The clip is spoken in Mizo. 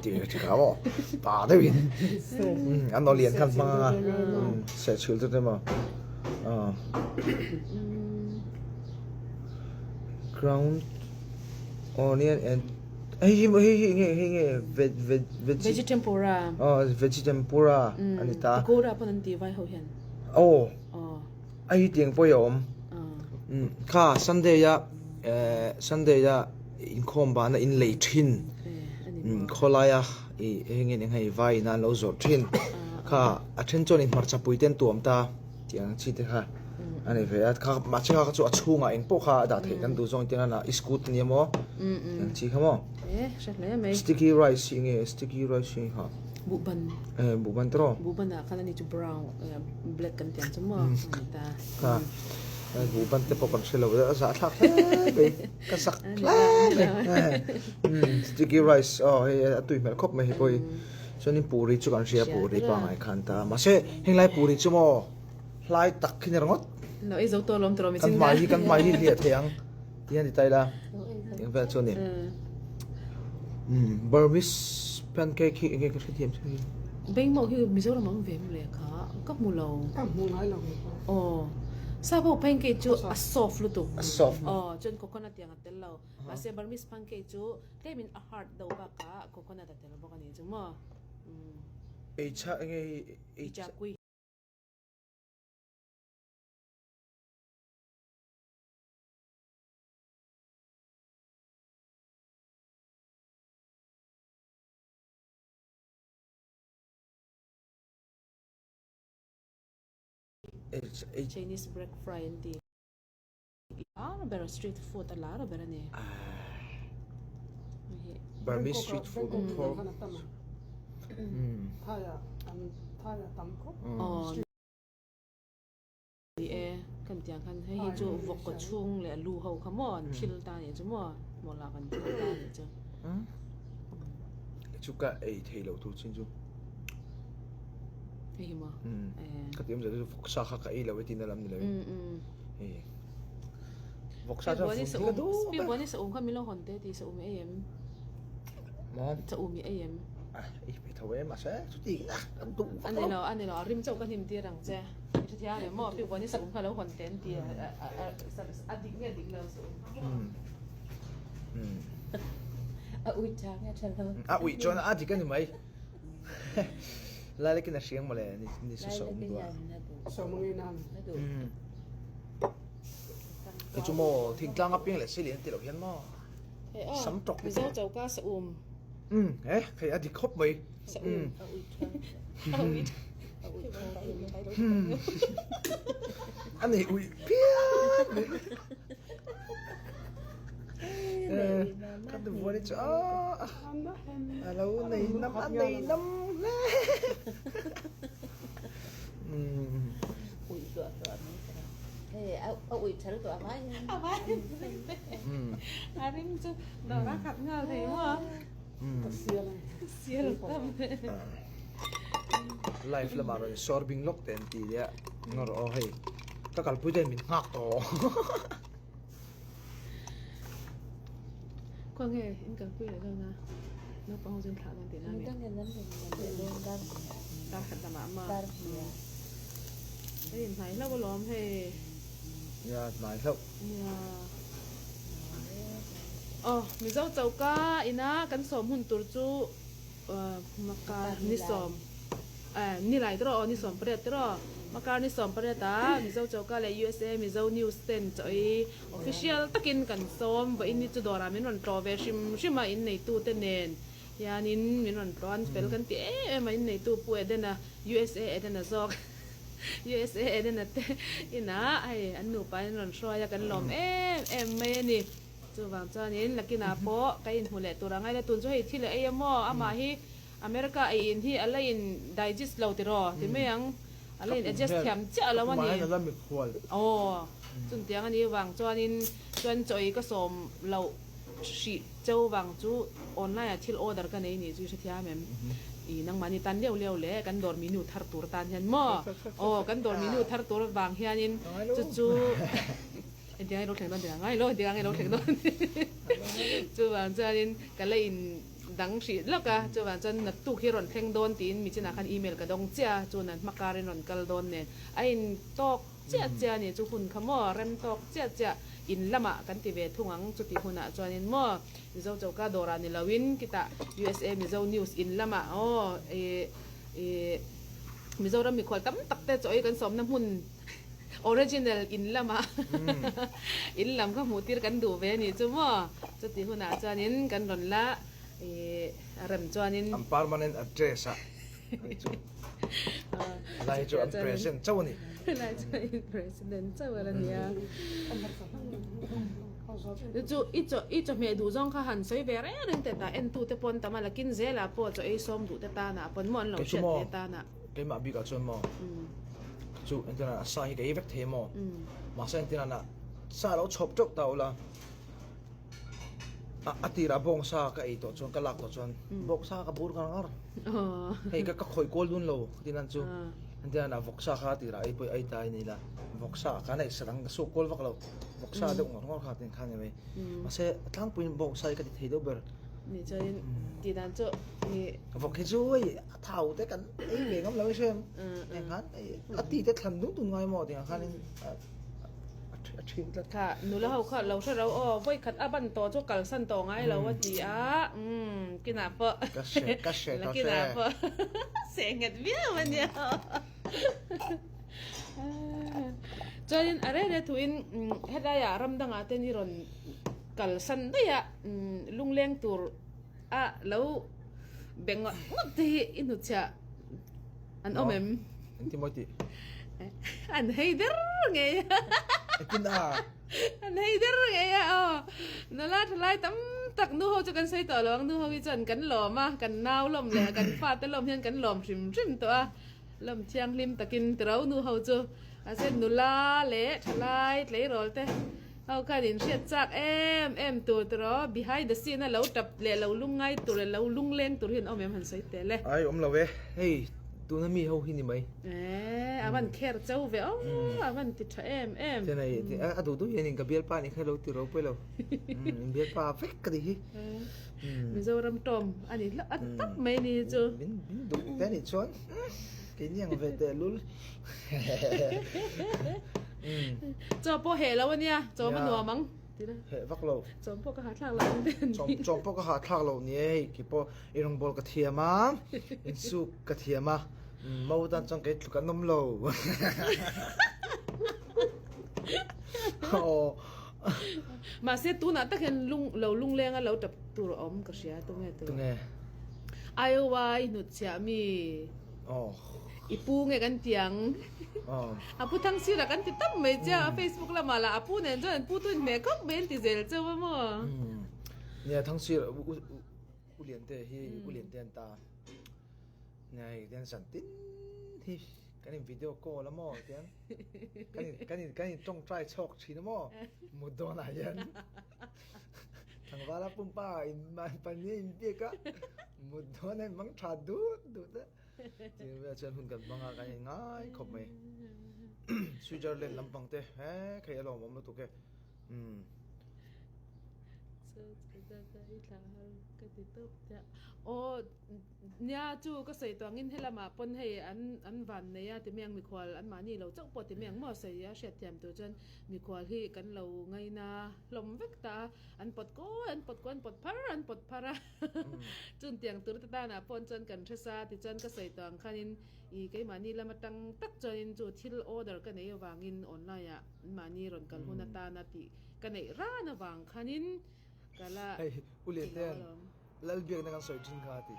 Ti ti kha maw pa deuhin an aw lian khan hmang anga seh chhul te te maw ground onion and hei hi hei hi nge hei nge veg veg veg veggie tempura aw veggie tempura ani ta pakora pawn an ti vai ho hian aw a hi tiang pawh hi a awm kha sunday a sunday a inkhawm bana in lei thin khawlai a ih heng nge hei vai in an lo zawrh thin kha a then chuan in hmarcha pui te an tuam ta tih ang chi te kha a ni ve a kha mahse kha chu a chhungah engpawh kha a dah theih kan duh zawng ten a iskut ania maw tih ang chi kha maw sticky rice hi nge sticky rice hi kha Buhban. Eh, buhban te rawh. Buhban ah khan ani chu brown, black kan tiang chu maw a ni ta. Kha, buhban te pawh kan hre lo a zahthlak hle mai, ka zak hle mai. Sticky rice aw hei a tui hmel khawp mai hei pawh hi. Chuanin puri chu kan hria puri pangngai khan ta. Mahse henglai puri chu maw hlai tak khi ni ringawt. Lo ei zo tawh lawm tawh mi chin. Kan hmai hi kan hmai hi hliah thei ang ti hian ti ta ila. Eng vel chu a ni. Burmese pancake hi enge ka hrethiam chu hi. Bengmawh hi Mizoram a awm ve em le kha ka hmu lo. Ka hmu ngai lo ve pawh. Aw Savo pancake chu a soft lutuk. A soft. Aw chuan coconut tiang a tel lo. Mahse Burmese pancake chu tlemin a hard deuh bakah coconut a tel bawk a ni chu maw. Ei chha enge hi ei cha. Kui. Chinese bread fry an ti. Lar ber street food a lar ber a ni. Burmese street food pork. Ni e, kan tiang khan hei hi chu vawk kaw chhung leh lu ho kha maw an thil ta nih chu maw mawla kan thil ta nih chu. Chu ka ei thei lo tur chin chu. Hei hi maw? Ka ti awm zet chu vawksa kha ka ei lo e tihna lam ni lo in. Hei vawksa chuan fun hi ka duh ber. Pi Buani sa um kha min lo hawn teh tih sa um i ei em? Maw? Sa um i ei em? Ei ve tho e mahse chuti kan duh vak lo. A ni lo, a ni lo, a rim chauh ka hnim tir ang che. I hrethiam em maw? Pi Buani sa um kha lo hawn teh an ti a, a dik nge dik lo sa um kha maw? A ui tha nge tha lo? A ui chuan a dik a ni mai. Lai lekin a hriang mawle ni su sa um duh a. Kei chu maw thingtlang a piang leh silian ti lo hian maw sam tawk Mizo choka sa um. Um eh hei a dik khawp mai. Sa um. A ui tha. A nei ui phian mai. Ka duh chu a a lo nei nam a nei nam hle. Ui tuah tuah mai ta. Hei a ui thal tuah mai. A vai. A rim chu dawr a khat nghal thei maw. Sial. Sial tam. Live lamah rawn sawr bing lawk te an ti nia. Ngawr aw hei ka kalpui ten min nghak tawh. Khaw nge in kalpui leh dawn a naupang ho chu an thlah dawn tihna a mi? Dar khat lamah maw? Hei hnai hlauh alawm hei. Nia hnai hlauh. Nia. Aw Mizo choka ina kan sawm hun tur chu Makar ni sawm Nilai te rawh aw ni 18 te rawh Makar ni 18 ah Mizo Choka leh USA Mizo News ten chaw ei official takin kan sawm vawiin ni chu dawrah min rawn tlawh ve hrim hrim a inneitu te nen hianin min rawn tlawh an fel kan ti em em a inneitu Pu Edena USA Edena zawk USA Edena te inah hei an nupa in rawn hruai a kan lawm em em mai a ni. Chuvang chuanin Lakinah pawh ka inhmu leh tur ang a ila tun chu hei thil a ei a maw amah hi America ei in hi a la in digest lo tiraw ti mai ang, a la in adjust thiam chiah lo a ni. Aw, chuntiang a nih vang chuanin chuan chaw ei ka sawm loh hrih cheu vang chu online ah thil order ka nei nih chu i hrethiam em? I nangmahni tan leu leu leh kan dawr menu thar tur tan hian maw? Aw, kan dawr menu thar tur vang hianin chu chu engtiang a lo thleng dawn tih a ngai lo, engtiang a lo thleng dawn chuvang chuanin ka la in. dang hrih lawk a, chuvang chuan naktuk hi rawn thleng dawn tiin michinah khan email ka dawng chiah a, chuan an hma karin rawn kal dawn nen a in tawk chiah chiah a ni, chu hun kha maw rem tawk chiah chiah in lamah kan ti ve thung ang chuti hunah chuanin maw Mizo choka dawrah ni loin kitah USA Mizo News in lamah aw ih ih Mizoram mikhual tam tak te chaw ei kan sawmna hmun Original in lama in lam kha hmuh tir kan duh ve a nih chu maw? Chuti hunah chuanin kan rawn la ih a rem chuanin. An permanent address ah ani chu. Lai chu an present chauh a ni. Lai chu an president chauh a la nia. Chu i chaw i chawhmeh duh zawng kha han sawi ve reng reng teh tah entute pawn tam a lakin zelah pawh chaw ei sawm duh te tanah pawn maw an lo hriat ve tanah. Keimah bikah chuan maw chu entirna a sa hi ka ei vek thei maw mahse entirna sa lo chhawp teuh ta ula a tirah bawng sa ka ei tawh chuan ka lak tawh chuan bawk sa ka bur ngar ngar hei ka ka khawi kual dun lo tinan chu entirna vawk sa kha a tirah ei pawh ei ta a ni la vawk sa khan ei sa dang ka suk kual vak lo vawk sa deuh ngawr ngawr kha tin khan ni mai mahse a tlangpuiin bawng sa hi ka ti thei deuh ber. Ni chuanin tih dan chu ni. Vawk hi chu hei a thau te kan ei ve ngam lo hre em eng khan a ti te thlan dun dun ngai maw tiang khanin a thin tlat. Kha nula ho kha lo hre ro aw vawi khat a ban tawh chu kalsan tawh ngai lo a ti a umm kinah pawh ka hre ka hre ka hre kinah pawh seh nghet viau a nia chuanin a reh reh thuin helaiah ram dangah te ni rawn kalsan daih a lungleng tur a lo be ngawt ngawt te hi i hnutchhiah an awm em? Engtin mawi tih? An hei der ngei a. Engtin a? An hei der ngei a aw. Nula thalai tam tak nu ho chu kan sawi tawh lo ang nu ho hi chuan kan lawm a, kan nau lawm leh kan fate lawm hian kan lawm hrim hrim tawh a. Lawm thianghlim takin tiro nu ho chu a sen nula leh thalai tleirawl te. Ho khan in hriat chak em em tur tiraw behind the scene a lo tap leh lo lungngai tur leh lo lungleng tur hian awm em han sawi tel e. Ai awm lo e, hei tuna mi ho hi ni mai. E a van kher chau ve aw a van ti tha em em. Chuan hei a duh duh hian in ka bialpa nih kha lo ti ropui lo in bialpa vek ka ti hi. Mizoram tawm a ni hlauh a tap mai ni hi chu. Min duh te nih chuan keini ang ve teh lul. Chaw pawh heh lo ania, chawm a nuam ang. Heh vak lo. Chawm pawh ka hahthlak lo ang te an ni. Chawm pawh ka hahthlak lo ni e, hei khi pawh i rawngbâwl ka thiam a, insuk ka thiam a, mo tan chuan kei tluk an awm lo. Aw. Mahse tunah tak hian lung lo lungleng a lo tap tur a awm ka hria tunge tur. Tunge? Iowa i hnutchhiah mi. Aw. I pu nge kan ti ang. A pu thang sirah kan ti tawp mai che a, Facebook lamah lah a pu nen chuan an pu tu inhmeh khawp mai an ti zel cheu a maw? Nia thang sir u Liante hi u Liante an ta. Nia hei tian zan tin hi kan in video call a maw tian kan in kan in kan in tawngtai chhawk thin a maw mut dawnah hian tlangvala pumpa in pahnih in biak a mut dawnah in mang tha dut dut a. Tin vel chuan hun kan hmang a kan in ngai khawp mai. Switzerland lampang te he khei a lawmawm lutuk e. Umm. Aw nia chu ka sawi tawh angin helamah pawn hei an an van nei a ti mai ang mikhual an mahni lo chauh pawh ti mai ang maw sawi a hriatthiam tur chuan mikhual hi kan lo ngaina hlawm vek ta a an pawt kawi an pawt kawi an pawt phar an pawt phar a. Chuntiang tur te tanah pawh chuan kan hre sa tichuan ka sawi tawh ang khanin ih keimahni lam atang tak chuanin chu thil order ka nei avangin online ah mahni rawn kal hun atana tih ka neih ran avang khanin ka la Hei u Liantean Lalbiakna kan sawi thin kha a ti.